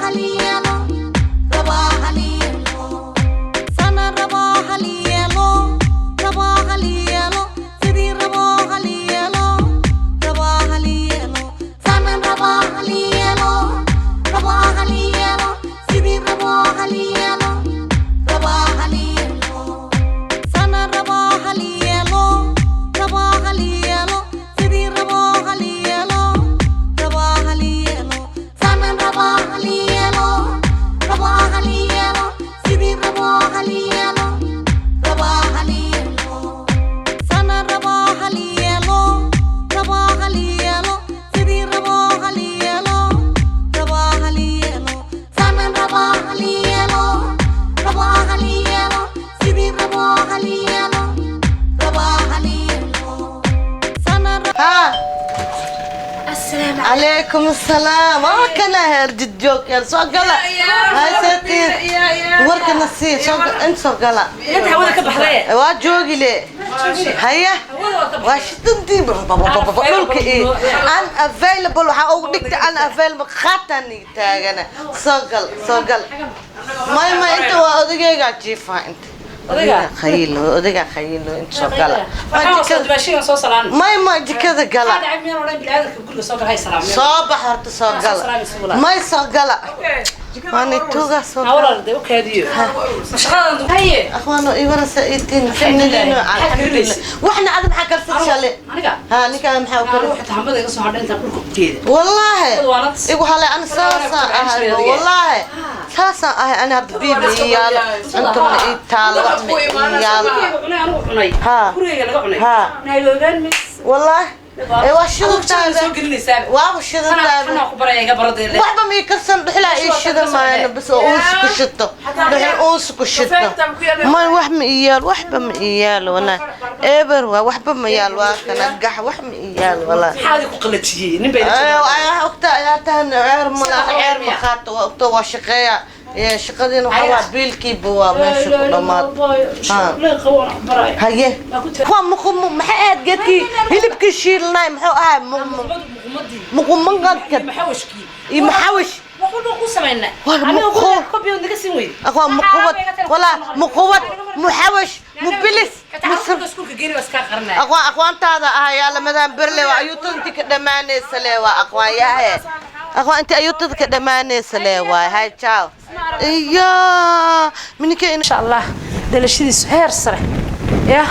Haliyeelo, rabaa haliyeelo, sana rabaa haliyeelo, rabaa haliyeelo, sidii rabaa haliyeelo, rabaa haliyeelo, sana rabaa haliyeelo, rabaa haliyeelo, sidii rabaa haliyeelo, rabaa haliyeelo, sana rabaa haliyeelo, rabaa haliyeelo, sidii rabaa haliyeelo, rabaa haliyeelo, sana rabaa haliyeelo, rabaa haliyeelo, sidii rabaa haliyeelo, rabaa haliyeelo, sana rabaa haliyeelo, rabaa haliyeelo, sidii rabaa haliyeelo, rabaa haliyeelo, sana rabaa haliyeelo, rabaa haliyeelo, sidii rabaa haliyeelo, rabaa haliyeelo, sana. ها. عليكم السلام. Kana heer jidjoog yar soo gala. Hay seetiin warka nasiir soo inta soo gala. Inta hawada ka baxday. Waa joogi le. Haya, waa shidantii dhulka iyo unavailable waxaa ugu dhigta unavailable khatan taagana. Soo gal, soo gal. May may, inta waa odagaygaa jiifaa inta. Odayga? Khayilo, odaygaa khayilo, inta soo gala. Waxaan soo dibaashigan soo salaan. May may, jikada gala. Maxaa dhacay? Miyaan odhan bilaadanka guriga soo gala hay salaameen? Soo bax horta, soo gala. May, soo gala, waani tuugaa, soo gala. Walaal dee u kaadiyo. Shaqadan haye. Akhwaano iwarasa itiin xinidino. Alxamdulillah. Waxna aad maxaa karsad shale? Aniga? Ha, ninkaan maxaa u Anigu karsad? Xitaa hambada iga soo hadhay intaan dhulka u jeeda. Wallaahi Waanad. Igu halay ana saasaan ahay, wallaahi saasaan ahay ana. Hadda biib ii yaalo, cunto ma ii taalo, wax ma ii yaalo. Gurigayga cunay, anigu cunay. Ha. Gurigayga laga cunay. Ha. Nairoobaan mis. Wallaahi ee waa Soo shidantaada. gelinaysaa. Waaba shidantaada. Kanaa ku baraya, iga baradee. Waxba ma ii karsan, dhuxulaa ii shidan maayno bas oo uunsi ku shito, dhuxul uunsi ku shito. May, wax ma ii yaal, waxba ma ii yaalo walaa, eber waa, waxba ma yaal, waa kana gax, wax ma ii yaal walaa. Maxaad ku qalajiyey? Nin bay. Ogta ayaa tahan ceer ma laha, ceer ma qaato, waa ogta, waa shaqeeya. Shaqadiina waxaa waa biilkiiba waa meesha ku dhammaad. Haye, waa muqumu maxay ahayd geedkii hilibkii shiilnay? Muxuu ahay muqumanqadka iyo maxawish? Waa muquwad walaa, muquwad, muxawish, mubilis. Aqwaan aqwaantaada ah ayaa lamadaan berle waa ayuutada inti ka dhammaanaysa le, waa aqwaanyahe, aqwaan inti ayuutada ka dhammaanaysa le waay. Hay, ciao iyo minka. Insha Allah dhalashadiisu heer sare ya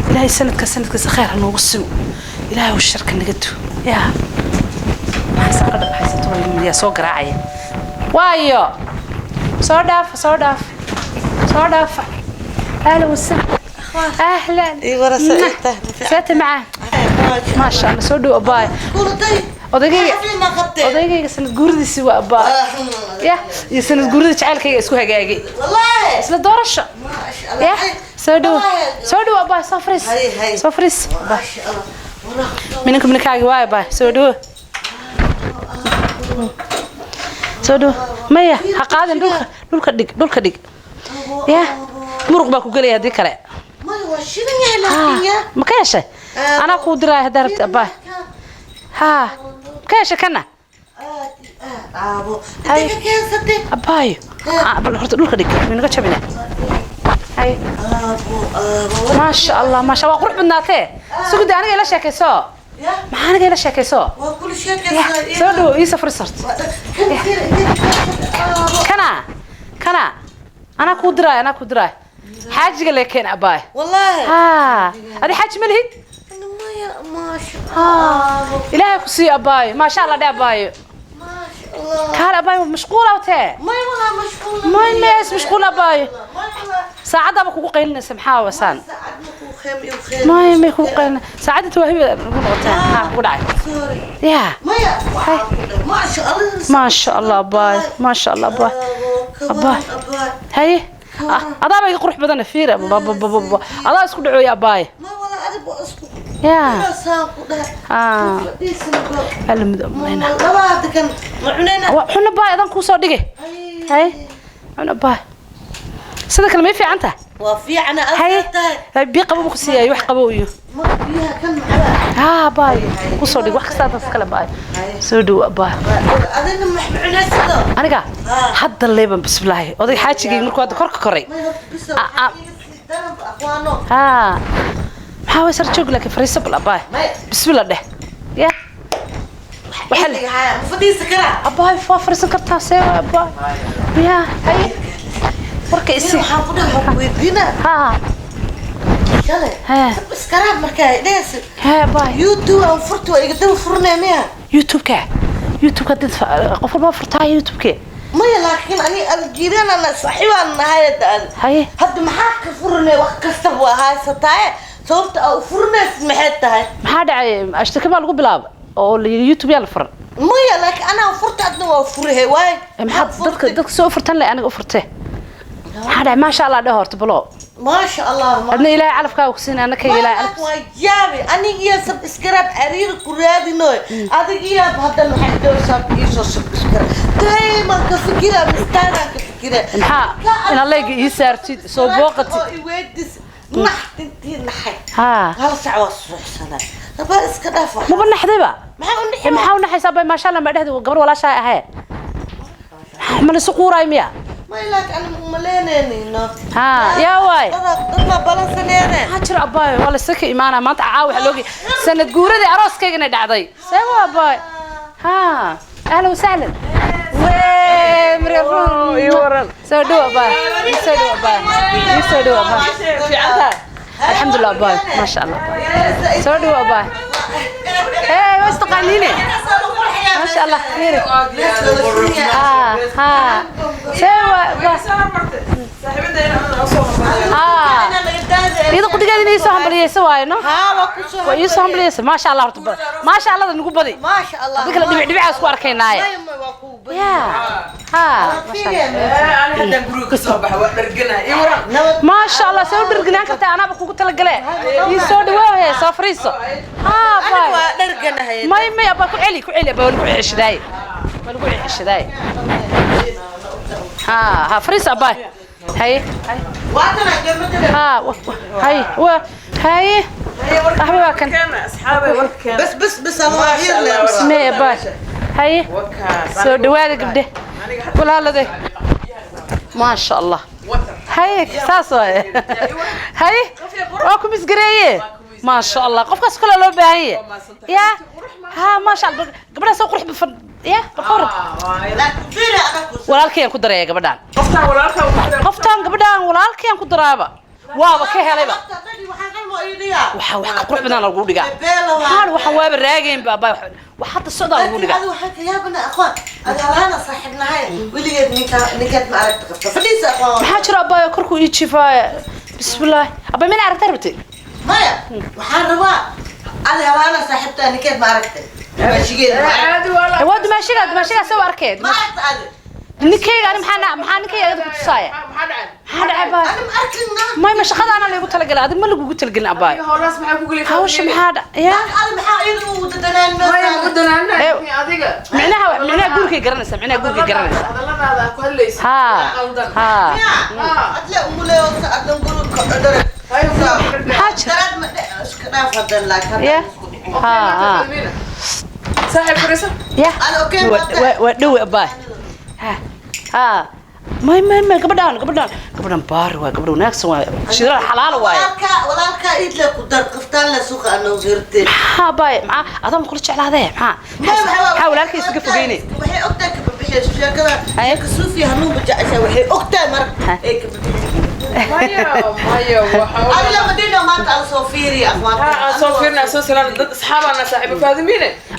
Ilaahay sanadka sanadkiisa khayr ha noogu simo, Ilaahay uu sharka naga du ya. Maxaa ka dhaxaysa? Yaa soo garaacaya? Waayo, soo dhaaf, soo dhaaf, soo dhaaf. Ahlan wasahlan, ahlan. Seeta macaan, maasha Allah. Soo dhow abaay. Odaygayga, odaygayga sanad guuradiisi waa abaay ya, iyo sanad guurida jacaylkayga isku hagaagay isla doorasho ya. Soo dhow, soo dhow abaay, soo fariis, soo fariis abaay. Minanka minankaagi waay abaay, soo dhow, soo dhow. Maya, ha qaadin, dhulka, dhulka dhig, dhulka dhig ya, muruq baa ku gelaya haddii kale. Ma ka heshay? Anaa kuu diraaya haddaa rabti abaay. Ha, ma ka heshay kana abaayo? Bal horta dhulka dhig, minaga jabina. Hay, maasha Allah, maasha, waa qurux badnaatee. Sugudi, aniga ila sheekayso. Maxaa aniga ila sheekayso? Soo dhow, ii safri sarto. Kana kana anaa kuu diraaya, anaa kuu diraaya. Xaajiga lee keen abaay. Ha, adi xaaji ma lihid? Ilaahay ku siiyo abaayo. Maasha Allah dhe abaayo. Kaal abaayo, mashquula tee? May mees mashquul abaayo, saacaddaaba kugu qaylinaysa. Maxaa wasaan? May may kugu qaylina saacadda tawaahiba nagu noqotaa. Maxaa kugu dhacay ya? Maasha Allah abaayo, maasha Allah abaay, abaay. Haye, adaaba iga qurux badana, fiir adaa isku dhacooya abaaye ya. Alla mid umalayna cuna baay, adan kuusoo dhigay. Haye, cuna baay. Sida kale may fiican tahay. Waa fiicana. Haye. Aad tahay. Hay, biyo qabo ku siiyay, wax qabo iyo Ma biyaha kan macaba? Haa baay, kusoo dhig wax kasta taas kale baay. Soo dhawo baay. Adina maxba cunaysido? Aniga hadda leeban bismillaahi, oday xaajigayga markuu hadda korka koray. May horta biso. Ah, ah. Daranba aqwaano. Haa, maxaa way sar joog, laakiin fariiso bal abaay. May. Bismillah dheh ya waxa Xilliga haya ma fadhiisa karaa? Abaay, waa fariisan kartaa, see waay abaay ya. Haye, warka isi. Waxaan ku dhahay, waxaan ku weydiinaa. Haa. Shalay Hee. iskaraab markaa dhehaysid Hee abaay. YouTube aan furti, waa iga daba furnay miya? YouTube-ka dad qof walba furtaa YouTube-ka. Maya, laakiin ani aljiiraan saaxiibaan nahay hadda aan. Haye. Hadda maxaa ka furnay? Wax kasta waa haysataaye, sababta aa u furnaysid maxay tahay? Maxaa dhacay? Ashtaka baa lagu bilaabay oo la yidhi YouTube yaa la furan. Maya, laakiin anaa furta, adna waa furahe waay. Maxaa dadka soo furtan le, aniga u furte, maxaa dhacay? Maasha Allah dheh horta balo. Maasha Allah. Adna Ilaahay calafkaaga ku siinay, annaka Ilaahay calaf. Waa yaabi, anigiyo subscribe cariir ku raadinoy, adigiyo haddan waxay dowsaa iisoo subscribe dayman ka fikira, mistaagaan ka fikira. Maxaa inaad leega ii saartid, soo booqatid? Oo iweydis naxtintii naxay. Haa. Hal sac waa suuxsanaa, haba iska dhaaf wax. Maba naxdayba. Maxaa u nixi? Maxaa u naxaysaa bay? Maasha Allah ma dhehdi, gabar walaashaa ahee, ma laisu quuraay miya? May, laakiin ani umaleynayno. Haa, yaa waay. Dad ma balansaneene. Maxaa jiro abbaayo? Waa laysa ka imaanaa maanta caawa, waxaa loogi sanad guuradii arooskayga inay dhacday. See waa abbaayo? Haa, ahlan wasahlan, wee Maryam Ruun, soo dhow abbaayo, ii soo dhow abbaayo, ii soo dhow abbaayo. Alxamdulilah abbaayo, maasha Allah abbaayo, soo dhow abbaayo. Hey, waa istaqaaniine, maasha Allah, fiiri. Haa haa, see waa abbaayo? Haa, iyada qudigeeda inay soo hambaliyeyso waayo, no? Haa, waa ku soo. Waa ii soo hambaliyeysa, maasha Allah. Horta maasha Allahda nagu badi. Maasha Allah. Hadii kale dhibic dhibicaas ku arkaynaaye. May, may, waa kuu badi. Ya haa, maasha Allah. Maasha Allah, soo dharginaan kartaa, anaaba kugu talagale. Ii soo dhawaaw, hee, soo fariiso. Haa. Aniga Baay. waa dharganahay. May may abaa, ku celi, ku celi abaa, waa lagu ceshadaay, waa lagu ceshadaay. Haa haa, fariiso abaa. Haye. Waatana gabadha. Haa, haye, waa haye, waxba waa kan. بس بس بس، الله يرلي. Ismee abaa, haye, soo dhawaada gabdhe walaaladay, maasha Allah. Haye, saas waaye. Haye, waa ku misgareeye, maasha Allah. Qofkaas kale loo baahan yahay ya. Ha, maasha Allah, gabadhaas soo qurux bafan ya barqor. لكن فيري انا كنت Walaalkayaan ku daraya gabadhaan, qoftaan gabadhaan walaalkayaan ku daraaba, waaba ka helayba. Waxaa wax ka qurux badan lagu dhigaa. Maxaan waxaan waaba raagayn ba abaa, wax hadda socdaa lagu dhigaa. هذا waxaan ka yaabana aqoon ada halaana saaxiibnahay, weligeed ninka ninkaad ma aragta qabta fadhiisa aqoon. Maxaa jira abaayo? Korkuu ii jifaaya, bismillaah. Abaa, mina aragta rabtay? Maya, waxaan rabaa ada halaana saaxiibtaa, ninkeed ma aragtay, maashigeeda ma aragtay? Waa dumaashiga, dumaashigaa soo arkee. Ma aragta adi? Ninkayga ani maxaa ninkayga agada ku tusaaya? Maxaa dhacay abaayo? Ani ma arkina. May ma shaqadaana laygu talagalay, adig ma lagugu talagelin abaayo. Hawsha maxaa dha ya? Adi maxaa iyada ugu dadanaan? Micnaha micnaha guurkay garanaysaa, micnaha guurkay garanaysaa. Haa haa. Adle umuleyosa adan guru kacodare. Maxaa jira? Daraad ma dhe iska dhaaf hadan, laakiin Ya haa haa ya. Ana okay. Waa dhowe abaay. Ha ha, may may may, gabadhaan gabadhaan gabadhaan baari waay, gabadha wanaagsan waay, shidada xalaal waay. Walaalka, walaalka iidle ku dar qaftaan la suuqa anoo hirtay. Maxaa abaay, maxaa adaan kula jeclaadee? Maxaa maxaa walaalkay iskaga fogeynay? Waxay ogtahay ka babixiyay sheekada. Haye. Ka suufi hanuun bajacaysa, waxay ogtahay mar ay ka babixiyay. Adiga madina maanta aan soo fiiri akhwaanka.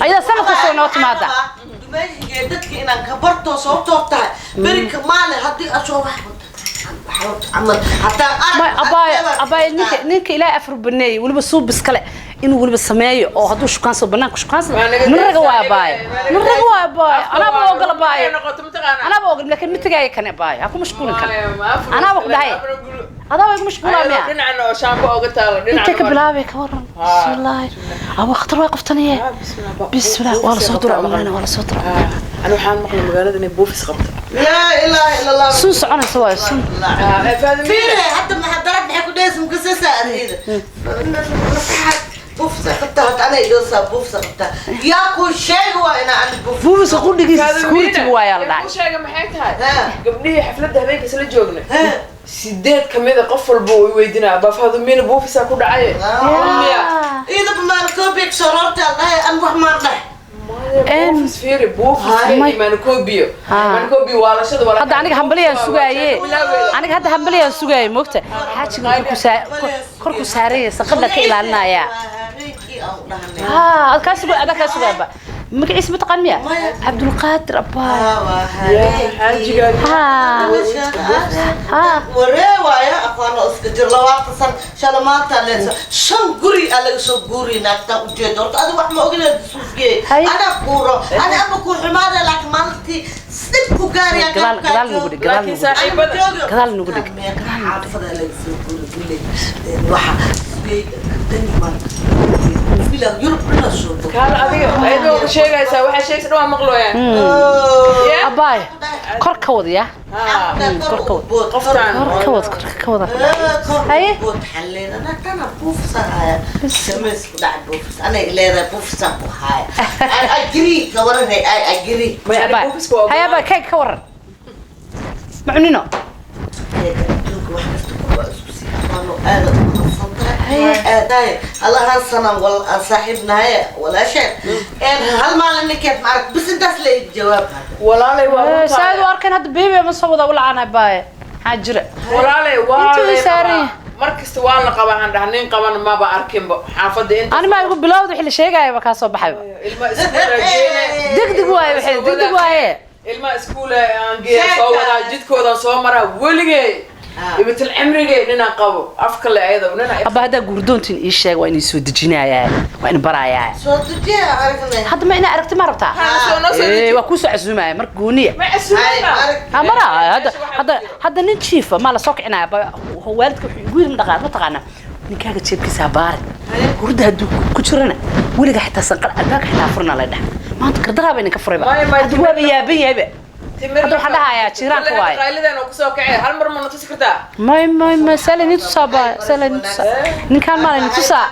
Ayadaa sanad kastoo noo timaada. Dumaashigee dadka inaan ka barto, sababtoo tahay berika maalin haddii aad soo wax camal hataa may abaay abaay, ninka Ilaahay afar baneeyay, weliba suubis kale inuu weliba sameeyo oo hadduu shukaansado banaanka shukaansado, nin raga waay abaay, nin raga waay abaay. Anaaba ogol abaay, anaaba ogol, laakiin ma tegaayo kan abaay, ha ku mashquulin kan. Anaaba ku dhahay, adaa waa igu mashquulaa miya? Intee ka bilaabay ka waran? Bismillaahi, awa khatar way qoftaniye. Bismillah, waa la soo dura umaleyna, waa la soo dura. Ani waxaan maqlay magaalada inay buufis qabto. Laa ilaaha ila Allah. Sun soconaysa waayo, sun. Fiire hadda maxadarad maxay ku dhehaysa mukasasa adiyada buufsa qabta hadda ana idoosaa buufsa qabta yaa kuu sheegi waa inaa ani buuf. Buufiska qudhigiisa security waayaa la dhacay. Ku sheega maxay tahay? Gabdhihii xafladda habeenka isla joognay 8 ka mid a qof walba uu weydiinaa, abaa Faadumiina buufisaa ku dhacay miya? Idaba maalkoobiya kasoo roorta dhahay an wax maan dhahay. Buufis fiiri, buufis maanikobiyo maanikobiyo waalashada. Hadda aniga hambaliyaan sugaaye, aniga hadda hambaliyaan sugaaye, moogta xaajiga korku saaraya saqadha ka ilaalinaya. Habeenkii aan u dhahnay. Ha, kaa suga, adaa kaa sugaaba. Magaciisa ma taqaan miya? Maya. Cabdulqaadir abbaay. Waa habeenkii. Xaajigaa. Ha ha. Waree waaya aqwaano iska jir 20 san shala maanta leesa shan guri aa laga soo guuri naagtaa ujeeda. Horta adiga wax ma ogleed suufgee. Hay. Anaa kuuro ana ama kuu xumaada, laakiin maalintii dhib ku gaaraya. Gadaal gadaal nugu dhig, gadaal Laakiin nugu dhig. Saaxiibada Gadaal nugu dhig. Xaafada laga soo guuri gule waxa Denmark bila Yurub la soo bogo. Kaala adiga ayadoo ku sheegaysaa, waxay sheegaysa dhan waa maqlooyaan. Abbaay, kor ka wad ya. Qoftaan. Kor ka wad, korka ka wada. Haye. Maya, aniga buufiska waa Hay abbaay, keeg ka waran, ma cunino? Walaalay waa Saad u arkan hadda bebi ma soo wada ulacaan abbaay, maxaa jira? Walaalay waa Intuu lay saaran qabaa. Mar kasta waa la qabaa aan dhaha, nin qaban maba arkinba xaafadda inta. Ani maa igu bilowda wixii la sheegaayo ba kaa soo baxayba. Ilma iskuula geene. Degdeg waaye, waxay degdeg waaye. Ilma iskuula aan geeya, soo wadaa, jidkoodan soo maraa weligay ibitil cimrigay ninaan qabo afka le ayada nina. Abba, haddaa guurdoontiin ii sheeg, waa inay soo dejinayaa, waa in barayaa. Hadda ma inaa aragti ma rabtaa? Soo noo soo Ee, deji. waa kuusoo casuumaya marka gooniya. Ma casuumana. Amara hadda hadda hadda nin jiifa maa lasoo kicinaya ba waalidka wuxuu igu yiri, ma taqaana ninkaaga jeebkiisa ha baarin, hurda hadduu ku jirana weliga xitaa sanqal albaabka xitaa furna la dhaha. Maanta kardaraaba idinka furayba. Maya, maya, hadda waaba yaaban yahayba. Hadda waxaan dhahayaa jiiraanka waaye. Qaylidan oo kusoo kacay hal mar ma na tusi kartaa? May may may, sala ni tusaa ba, sala ni tusaa ninkaan maa ni tusaa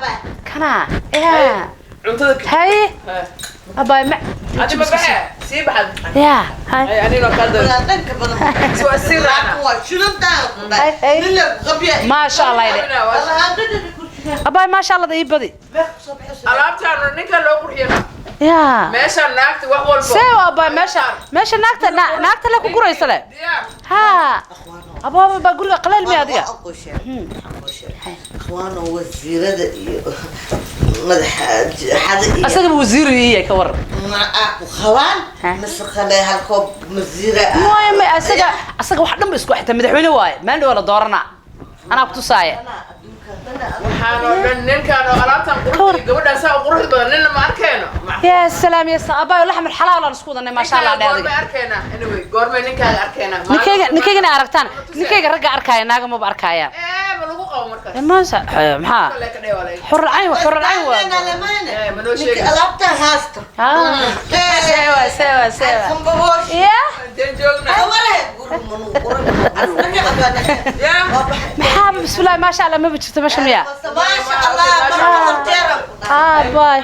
kana ya. Cuntada haye abaay ma. Adi ma baxe, sii baxad. Ya hay. Hay, anina kaa daba Maasha Allah ile abaay, maasha Allah da ii badi. Alaabtaan ninka loo qurxiyana ya meeshaan naagta wax walba. See abaay, meesha meesha naagta naagta le ku guraysa le. Diyaar. Ha abaaba baa guriga qaleel miya adiga? Akhwaano wasiirada iyo madaxa xada iyo asagaba wasiir iiya ka waran. Ku qabaan Ha. mise qale hal koob masiira. Maya may, asaga asaga wax dhan ba isku xitaa madaxweyne waaye, maalin dhow la dooranaa anaa ku tusaaya. Waxaan oo dhan ninkaan oo alaabtaan quruxda iyo gabadhaan saa u quruxda badan ninna ma arkeyno. Ya salaam ya salaam abaay, laxmar xalaal aan isku wadanay, maasha Allah dhe adiga. Goormay arkeenaa? Anyway, goormay ninkaaga arkeenaa? Ninkayga ninkaygana aragtaan, ninkayga ragga arkaaya, naaga maba arkaayaan. Ee, ma lagu qabo markaas? Maasha maxaa Kale ka dheewalay. xur cayn wa xur cayn wa. Ee, ma noo sheegaysa. Alaabta haasta. Sewa sewa sewa ya. Inteen joognaa? Yaa. Maxaa bismillaah maasha Allah maba jirto meesha miya? Maasha Allah marka horteera. Abaay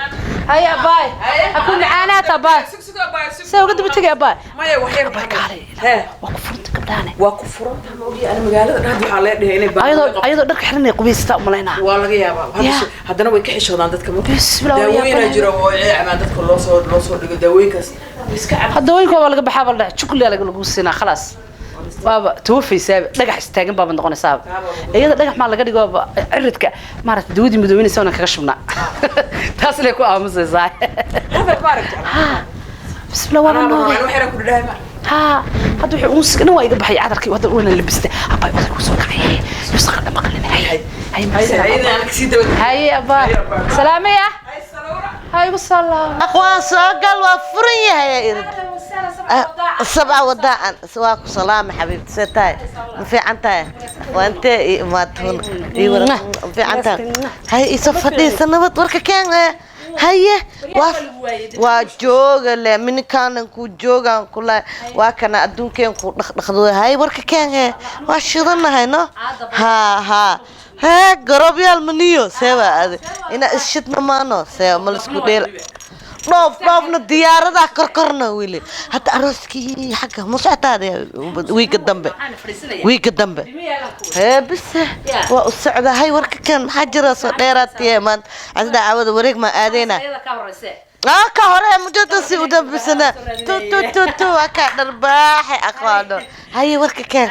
haya abaay, ha ku macaanaata abaay. Sug sug abaay, sug. See uga daba tegay abaay. Maya, wax yar. Abaay kaalay. Hee. Waa ku furanta gabdhahane. Waa ku furantaha ma ogiya, ana magaalada dhahad waxaa lee dhahay inay baabuur ayadoo qabto. Ayadoo dharka xiranay qubaysata umalaynaa. Waa laga yaabaa. Hadda Ya. Haddana way ka xishoodaan dadka ma Bismillah, waa daawooyinaa yaabanahay. jira oo ay cabaan dadka loo soo dhigo daawooyinkaas way iska cab. Hadda weynka waa laga baxaa bal dhac jukliya lagu siinaa, khalaas waaba toofaysaaba, dhagax istaagan baaba noqonaysaaba. Iyada dhagax maa laga dhigo ciridka maaragtay dawadii madoobeynaysa waana kaga shubnaa, taas lay ku aamusaysaa. Hadal ma aragta. Bismillah waaba Anaa noogay. wax yaran ku dhadhahay ma. Ha, hadda wuxuu uunsiga dhan waa iga baxay cadarkii, hadda waana labistay abay, oday ku soo kacay yuusan qadha maqlin. Hay hay. Hay hay, aan kasii daba. Haye abay, salaamaya. Hay salawra. Ha igu salaam. Aqwaan soo gal, waa furan yahay irid sabca wadaacan waa ku salaama xabiibti, see tahay? Ma fiican tahay? Waa intee ii imaatuun ii wara? Ma fiican tahay? Hay, isoo fadhiisa, nabad warka keen. Haye, waa jooga le minikaanan ku joogaan kula, waa kana adduunkeen ku dhaqdhaqdo. Haye, warka keen he, waa shidanahay no. Ha ha hee, garobyaal maniyo seeba ade ina isshidna maano see ma laisku dheela dhoof dhoofna diyaaradaha korkorna weli. Hadda arooskii xagga ma socotaade wiiga dambe? Wiiga dambe hee, bise waa u socdaa. Hay, warka keen, maxaa jira soo dheeraatiye maanta? Casda caawada wareeg maa aadeyna? Ka hore mujada si u dambisana tu tu tu tu, waa kaa dharbaaxe aqwaano. Haye, warka keen.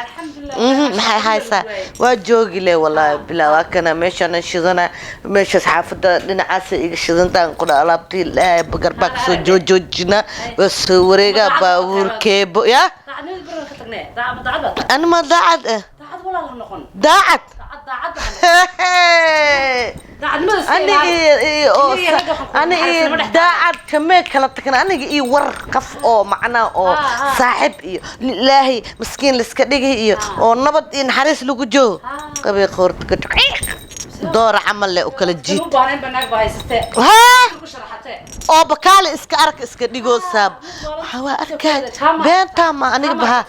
Maxay haysaa? Waa joogi le, wallaahi bilaa, waa kana meeshana shidana, meeshaas xaafada dhinacaas iga shidantaan qudha alaabtii garbaa kasoo joojoojina, waa soo wareegaa baabuurkeebo ya. Ani ma daacad eh, daacad aniga iyo daacad kamee kala tagna. Aniga iyo war qaf oo macnaa oo saaxib iyo ilaahay maskiin laiska dhigay iyo oo nabad iyo naxariis lagu joogo qabay qoorta ka doora camal le u kala jiid haa oo bakaale iska arag iska dhigoo saab waxaa waa arkaa beentaa ma aniga bahaa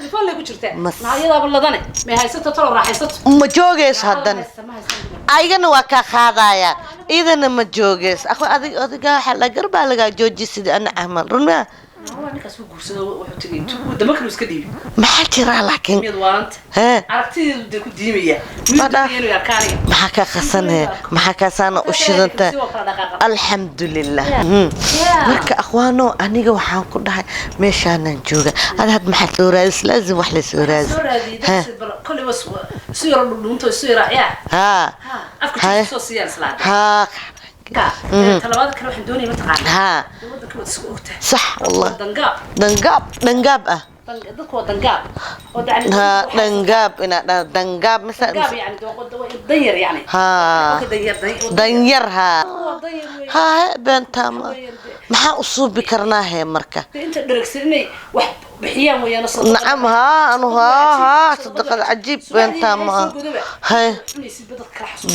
ma joogayso haddana aygana waa kaa qaadaya idana ma joogayso. Akho adig adiga waxaa la garbaa lagaa joojiy sidii ana camal run maa maxaa jiraa laakiin hee maxaa kaa qasanhe, maxaa kaasaana u shidanta? Alxamdulilah. Marka akhwaano, aniga waxaan ku dhahay meeshaanan jooga. Ada had maxaa soo raadis? Laazim wax la soo raadis ha ha ha. Sax wallah, dangaab dangaab ah ha, dhangaab inaa dhaha dangaab masa ha, danyar ha ha he, beentaa ma maxaa u suubi karnaa he marka? Nacam haa, anu haa haa, sadaqada cajiib, beentaa ma hay,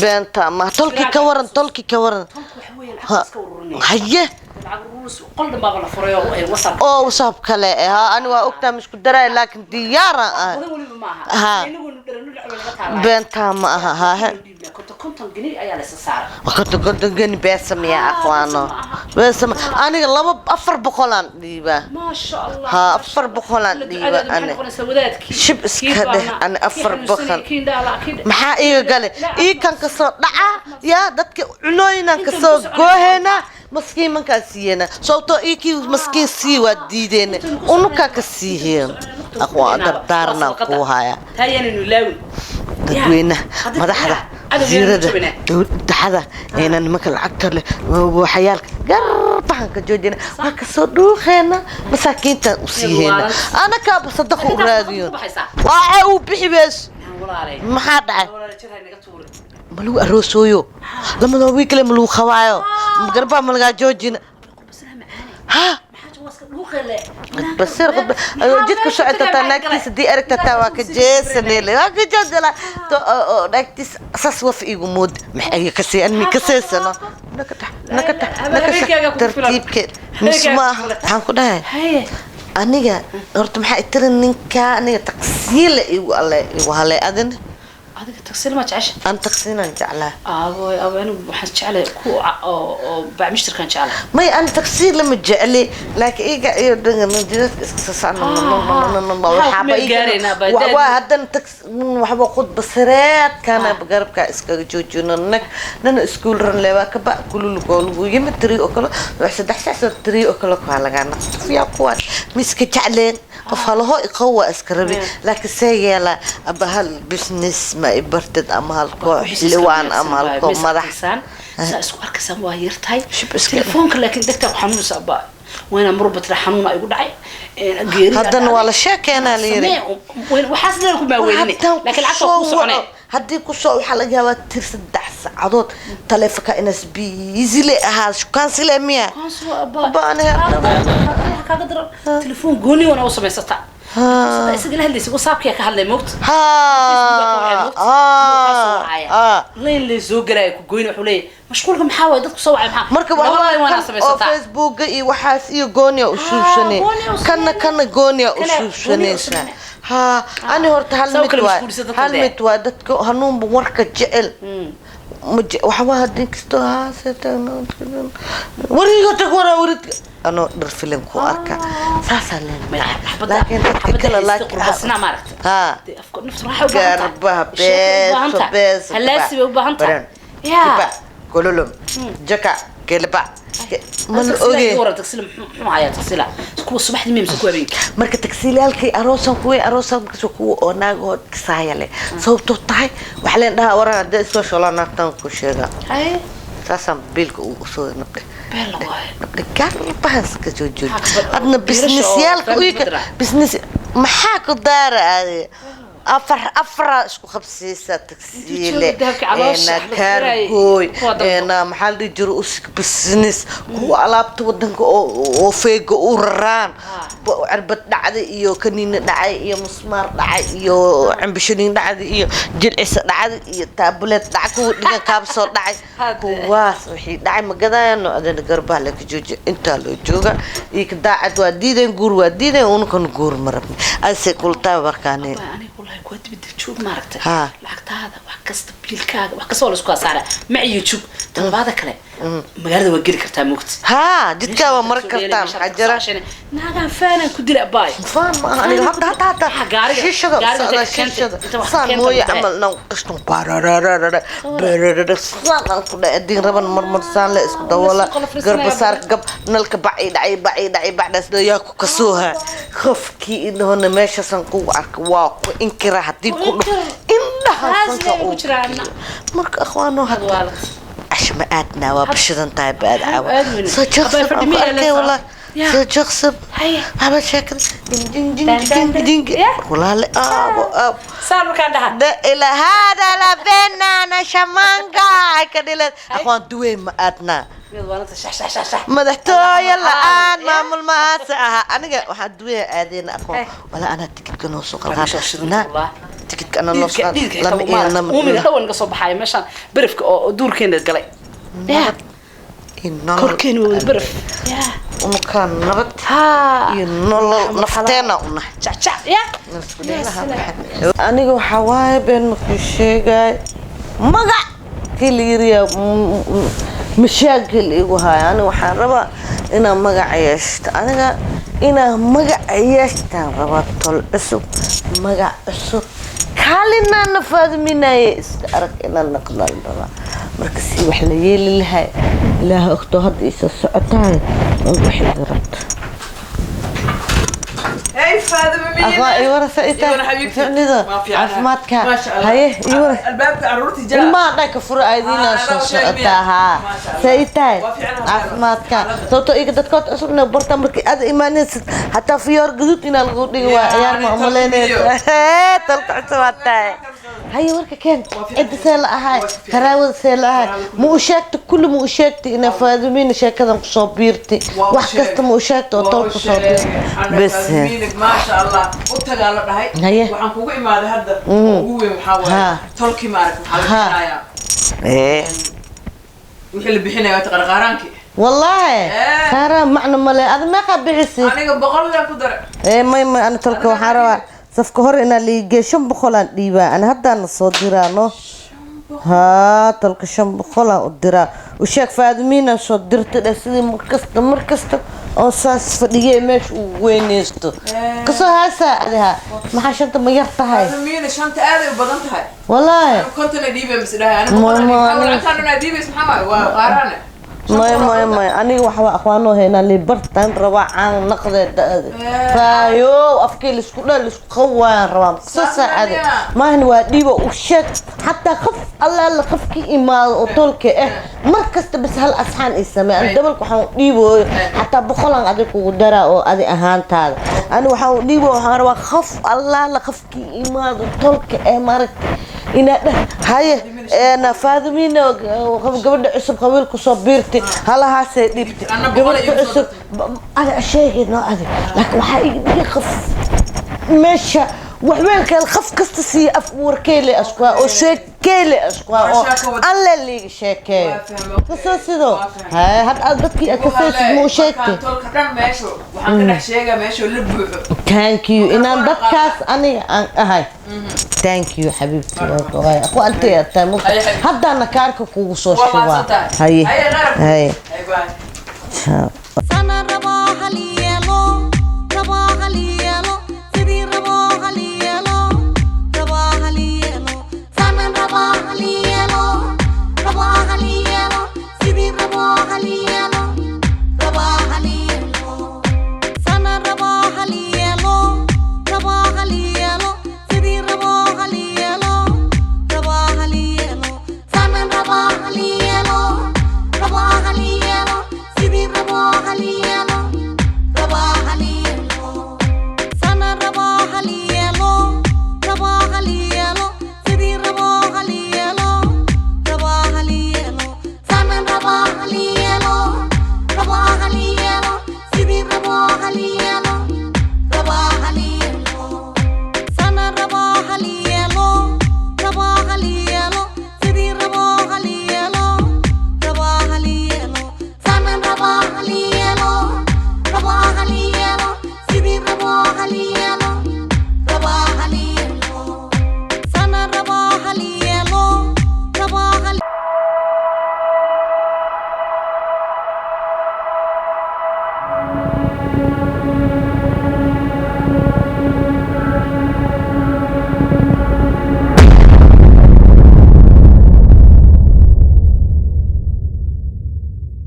beentaa ma. Tolki ka waran, tolki ka waran? Haye, oo wasaab kale ha, ani waa ogtaa misku daraay laakiin diyaara ah ha, beentaa ma aha hahe. 50 geni beesa miyaa aqwaano? Beesa ma aniga laba 400-aan dhiibaa ha, 400-aan dhiiba ani. Shib iska dheh, ani 400 maxaa iiga gale? Ii kan kasoo dhaca yaa dadka cunooyinaan kasoo gooheynaa, maskiin mankaa siiyena, sababtoo ii kii maskiin sii waa diideena, unukaa ka siiheen. Aqwaan dardaarnaan kuu haya dadweynaha, madaxda, wasiirada, dowladaxada ayna nimanka lacagta leh waxyaalka garbahan ka joojina, waa kasoo dhuuqeena, masaakiintaan u siiheena, anakaaba sadaqa u raadiyo waa uu bixi bees. Maxaa dhacay? Ma lagu aroosooyo lamadoo wiikle, ma lagu qabaayo garbaa, ma lagaa joojina ha. Basir qudba adoo jidka socota naagtiisa dii aragtataa waa ka jeesanele, waa ka jeesala to oo naagtiis saas waf igu mood maxay ka sii anmi ka seesano nakata nakata nakata tartiibkeed mismaaha. Waxaan ku dhahay aniga horta maxaa itiri ninka aniga taqsiila igu alle igu halay adin. Adiga tagsiil ma jecesha? Aan taqsiilan jeclaa. Aaboy aaboy, anigu waxaan jeclahay ku oo bacmishtirkan jeclahay. May, aan tagsiir lama jecli laakiin iga iyo dhangan jidadka iska soo socno waxaaba gaaraynaa baa waa haddana tags waxba khudba sareedkana garabkaa iskaga joojino nag nana iskuul ran leebaa kaba kululugoo lagu yimid tiri oo kale wax saddex sac soo tiri oo kale waa lagaa naqfiyaa kuwaan ma iska jecleen qof halaho iqow waa iska rabi laakiin see yeelaa aba hal business ma i bartid ama hal koox xildhibaan ama hal koox madax. Saa isku arkaysaan waa yartahay Shib iska telefoonka laakiin degtaa ku xanuunaysa abaa wayna marba tira xanuuna igu dhacay geeri. Haddana waa la sheekeenaa la yiri. Waxaas dhan ku maaweynine laakiin lacagta waa kuu soconee. Haddii kusoo waxaa laga yaabaa tir 3 saacadood taleefonka inaas busy le ahaa shukaansi le miya. Abba, aniga kaaga daran telefoon gooni wana u samaysata. Hadda isaga la hadlaysa, WhatsAppkiyaa ka hadlay, moogta? Ha. Line la soo galaya ku goyna, wuxuu leeyahay mashquulka maxaa waaye, dadku soo wacay maxaa. Marka laba waxaa line waana kan oo samaysataa. Facebooka iyo waxaas iyo gooniya u suubsanay. Gooniya u Kana suubsanay. Kana gooniya u Kana gooniya u suubsanaysa. suubsanay. Ha, ani horta hal Saa u mid kala waay, mashquulisa dadka hal dee. mid waa dadka hanuunba warka jecel. Waxa waa hadii kastoo wariga tag waraa waridka anoo dhar filim ku arka saasaa leenahay, laakiin dadka kale laakiin qurbasna maaragta. Ha. Dee afka naftu raaxay u baahan tahay. Garbaha Sheeko u baahan beeso tahay. Beeso. Halaasi bay u baahan tahay. Baran. Yaa. Kiba gololom jaka gelba ma la Tagsila oge. iga waran, tagsila muxuu hayaa? Tagsila kuwa subaxdii miya mise kuwa habeenkii? Marka tagsiilayaalkay aroosan, kuwii aroosan markaas waa kuwa oo naagahood kasaaya leh, sababtoo tahay waxaa leen dhahaa waran haddee isoo sholaa naagtan ku sheega. Haye. Saasaan biilka ugu soo nabdhe. Beel waaye. Nabdhe garbahaas ka soo jooji. Maxaa ka Hadna biilasha oo businessyaalka family uyka ku dira? Business maxaa ku daara aade, afar afaraa isku qabsiisa tagsiile. Intuu joogo dahabka caloosha eena la furaayay, kaargooy kuwa dalbo. Eena maxaa la dhihi jiro usig business kuwa alaabta wadanka oo feega u raraan, cirbad dhacday iyo kaniina dhacay iyo musmaar dhacay iyo cambishaniin dhacday iyo jilcisa dhacday iyo taabuleed dhacay, kuwa dhigan kaabsoo dhacay. Hadde. Kuwaas wixii dhacay ma gadaayano, adana garbaha laga joojiyo intaa loo jooga iyo ka daacad waa diideen, guur waa diideen, unukan guur ma rabni ase kultaa markaani. Aniga wallahi kuwa dibadda joog maaragtay. Ha. Lacagtaada wax kasta, biilkaaga wax kasta waa la isku kaasaara maciyo joog. Talabaada kale magaalada waa geli kartaa, moogta? Haa, jidkaa waa mari kartaa, maxaa jira? Naagaan faanaan ku dila baay. Faan ma aha aniga hadda hadda hadda Maxaa gaariga- shishada gaariga socda intay ka keentay- shishada inta wax ka saan keentay mooye ma tahay? Camal nan qashtan bararararara bararara saan aan ku dhahay adiin raban marmar saan la isku dawoola. La isku qalafrisanaya. Garbasaar gab nalka bacay dhacay bacay dhacay bacdaas yaa ku kasooha qofkii indhahona meeshaasan kugu arka waa ku inkira haddii ku Ku dhaho inkir. Indhaha Taas sanka bay uu ku jiraan. Marka akhwaano hadda Waalad. casho ma aadnaa, waa bashadan tahay baad caawa. Aad weyne. Soo joogsan Abay aan ku fadhi miyaa arkay la walaa. Ya. Soo joogsan. Haye. Haba sheekada ding ding ding Dan, dan, ding dan. ding. Ya. Walaale aabo aabo. Saan markaan dhaha. Da ila hada la benana shamanga ay ka dhileen akhwaan duweyn ma aadnaa. Mid waalanta shax shax shax shax. Madaxtooye la-aan Ya. maamul maase aha, aniga waxaan duweyn aadeyna aqoon Eh. walaa anaa tikidka noo soo Waa meesha shidan qalqaan wallah. tikidka anaa noo soo Dhiidka dhiidka xitaa lama maaragtay, lama uumiga dhawan ka soo baxaya meeshaan barafka oo oo duurkeena galay. Ya. Nolol Korkeena waa wada baraf. Ya. Unukaan nabad Ha. iyo nolol nafteena u nahay. Jac jac ya. Aniga waxaa waaye been makuu sheegay magac kii la yiriyaa mashaakil igu haya. Aniga waxaan rabaa inaan magac yeeshto, aniga inaan magac yeeshtaan rabaa, tol cusub, magac cusub kaalinaa faadminaye iska arag inaan naqdaan rabaa. Marka si wax la yeeli lahay ilaah ogto hadda isoo socotahay oo wax iga rabto. Hey Faadima Miina. Aqaa ii warasa ita. Iwana xabiibti. Ficnida. Ma fiicana. Caafimaadka. Maasha Allah. Haye, ii waras. Albaabka caruurta jaa. Ilmaha dhanka fura aydiina Ah, soo anaa sheeg socotaa miya? haa. Maasha Allah. Say tahay. Waa fiicanaha. Caafimaadka. Xaaladda. Sababtoo iyaga dadkood cusubna barta markii aad imaanaysid hataa fiyoor gaduud inaa lagu dhigi waa Yaa, ciyaar ma ani tolka umaleynaysa. miyo. Tolka cusub waa tahay. Haye, warka keen. Waa fiicanahay. Cidda see la ahay. Waa fiicanahay. Qaraawada see la ahay. Qaraawada Ma u sheegta kulli, ma u sheegta inaa Faadimiina sheekadan kusoo biirtay. Waa u Wax sheegay. kasta ma u sheegta oo Waa u tolka soo sheegay. biirtay. Ana Bes. Faadimiina, maasha Allah. U tagaa la dhahay. Haye. Waxaan kugu imaaday hadda. Ugu weyn waxaa waaye. Ha. Tolkii maaragtay waxaa la Ha. bixinayaa. Eh. Wixii la bixinayaa waa taqarqaaraankii. والله Eh. ترى معنى مالي هذا ما قبعسي Aniga 100 leen ku daray. ee may may ana tolka waxaan rabaa safka hore inaa liigeeyo 500 aan dhiibaa, ana haddaana soo diraano haa, tolka 500 aan u diraa. U sheeg Faadimiina soo dirta dheh, sidii markasta markasta oo saas fadhiyay meesha uu weynaysto kasoo haasaa adiha maxaa shanta ma yar tahay? Faadimiina shanta aad ay u badan tahay. Wallaahi. 50 ay dhiibeen mis dhahay. Aniga Ma- 100 ay ma- dhiibeen. Lacagtaan dhan ay dhiibayso maxaa waaye? Waa qaaraane. May may may aniga waxa waa akhwaanoo haynaa lii bartaan rabaa caan naqdee da-da faayo afkii laisku dha laisku qawaan rabaa soo saacade maahan waa dhiibo. U sheeg xataa qof allaala qofkii imaado oo tolka ah mar kasta bas hal asxaan ii samee. Ani dabalka waxaan u dhiibooyo xataa 100-aan adig kugu daraa oo adi ahaantaada ani waxaan u dhiibo. Waxaan rabaa qof allaala qofkii imaado tolka eh maaragta inaa dheh haye een Faadimiina gabadha cusub qabiil kusoo biirtay halahaasay dhiibtay. Anna 100 Gabadha iigu soo cusub ana sheegay noo adig, laakiin waxaa iga dhigay qof Meesha waxweelkeel qof kasta siiya af warkeele askuha oo sheekeele askuha oo alle liiga sheekeeyo. Waa fahmay. Kasoo sidoo Waa fahmay. Haye, had aad dadkii aad kasoo muu sheegtay. Markaan tolka dhan meesho waxaan ka dhex sheegaa meesho la buuxo. Thank you, inaan dadkaas aniga aan ahay. Thank you xabiibti, aku antay aad tahay mugta. Haye, xabiibti. Haddaana kaarka kugu soo Waa shubaa. mahadsantahay. Haye. Haye, qarab. Haye. Haye, bye. Ciao. Sana rabaa hal